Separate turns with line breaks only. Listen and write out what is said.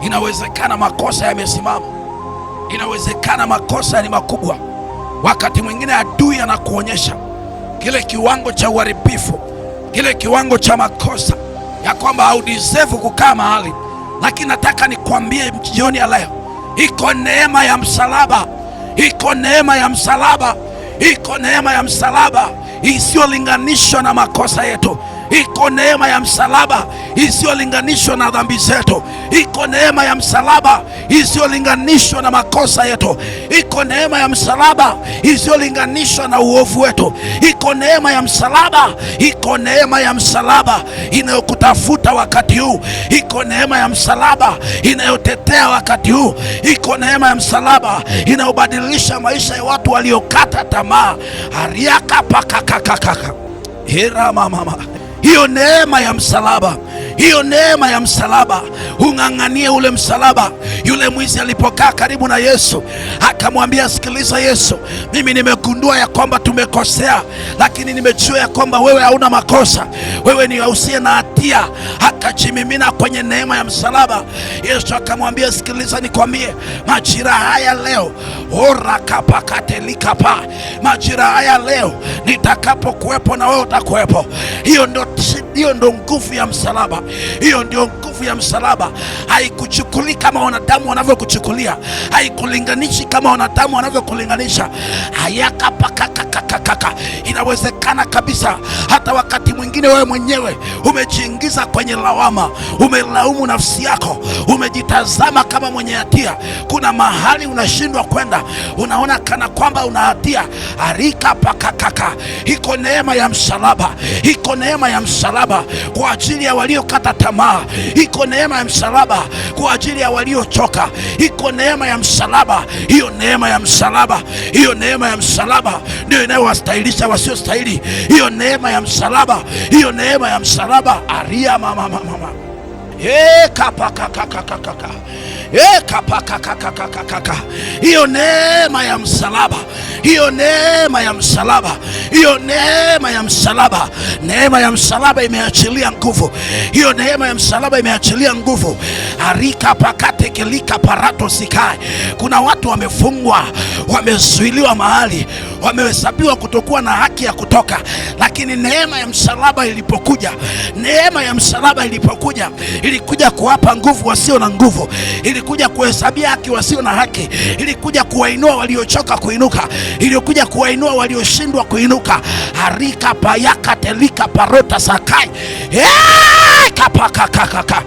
Inawezekana makosa yamesimama, inawezekana makosa ni makubwa. Wakati mwingine adui anakuonyesha kile kiwango cha uharibifu, kile kiwango cha makosa ya kwamba haudeserve kukaa mahali, lakini nataka nikwambie jioni ya leo, iko neema ya msalaba, iko neema ya msalaba, iko neema ya msalaba isiyolinganishwa na makosa yetu. Iko neema ya msalaba isiyolinganishwa na dhambi zetu. Iko neema ya msalaba isiyolinganishwa na makosa yetu. Iko neema ya msalaba isiyolinganishwa na uovu wetu. Iko neema ya msalaba, iko neema ya msalaba inayokutafuta wakati huu. Iko neema ya msalaba inayotetea wakati huu. Iko neema ya msalaba inayobadilisha maisha ya watu waliokata tamaa. Ariaka pakakakakaka hera mama, hiyo neema ya msalaba, hiyo neema ya msalaba, ung'ang'anie ule msalaba. Yule mwizi alipokaa karibu na Yesu akamwambia, sikiliza Yesu, mimi nimegundua ya kwamba tumekosea, lakini nimejua ya kwamba wewe hauna makosa, wewe ni usiye na hatia. Akajimimina kwenye neema ya msalaba. Yesu akamwambia, sikiliza, nikwambie, majira haya leo orakapakatelikapa, majira haya leo nitakapokuwepo na wewe utakuwepo. Hiyo ndo nguvu ya msalaba, hiyo ndio nguvu ya msalaba. Haikuchukulii kama wanadamu wanavyokuchukulia, haikulinganishi kama wanadamu wanavyokulinganisha. Hayakapakakakakaka, inawezekana kabisa hata wakati mwingine wewe mwenyewe umejiingiza kwenye lawama, umelaumu nafsi yako, umejitazama kama mwenye hatia. Kuna mahali unashindwa kwenda, unaona kana kwamba una hatia. Arika pakakaka, iko neema ya msalaba, iko neema ya msalaba kwa ajili ya waliokata tamaa, iko neema ya msalaba kwa ajili ya waliochoka, iko neema ya msalaba. Hiyo neema ya msalaba, hiyo neema ya msalaba ndio inayowastahilisha wasiostahili. Hiyo neema ya msalaba, hiyo neema ya msalaba. Aria mama mama kapakakakakaka kapakakakakaka, hiyo neema ya msalaba, hiyo neema ya msalaba, hiyo neema ya msalaba. Neema ya msalaba imeachilia nguvu, hiyo neema ya msalaba imeachilia nguvu. Arika pakate kelika parato sikae. Kuna watu wamefungwa, wamezuiliwa mahali, wamehesabiwa kutokuwa na haki ya kutoka, lakini neema ya msalaba ilipokuja, neema ya msalaba ilipokuja, ilikuja kuwapa nguvu wasio na nguvu, ilikuja kuhesabia haki wasio na haki, ilikuja kuwainua waliochoka kuinuka, ilikuja kuwainua walioshindwa kuinuka. Arika payaka telika parota sakai kapakakakaka.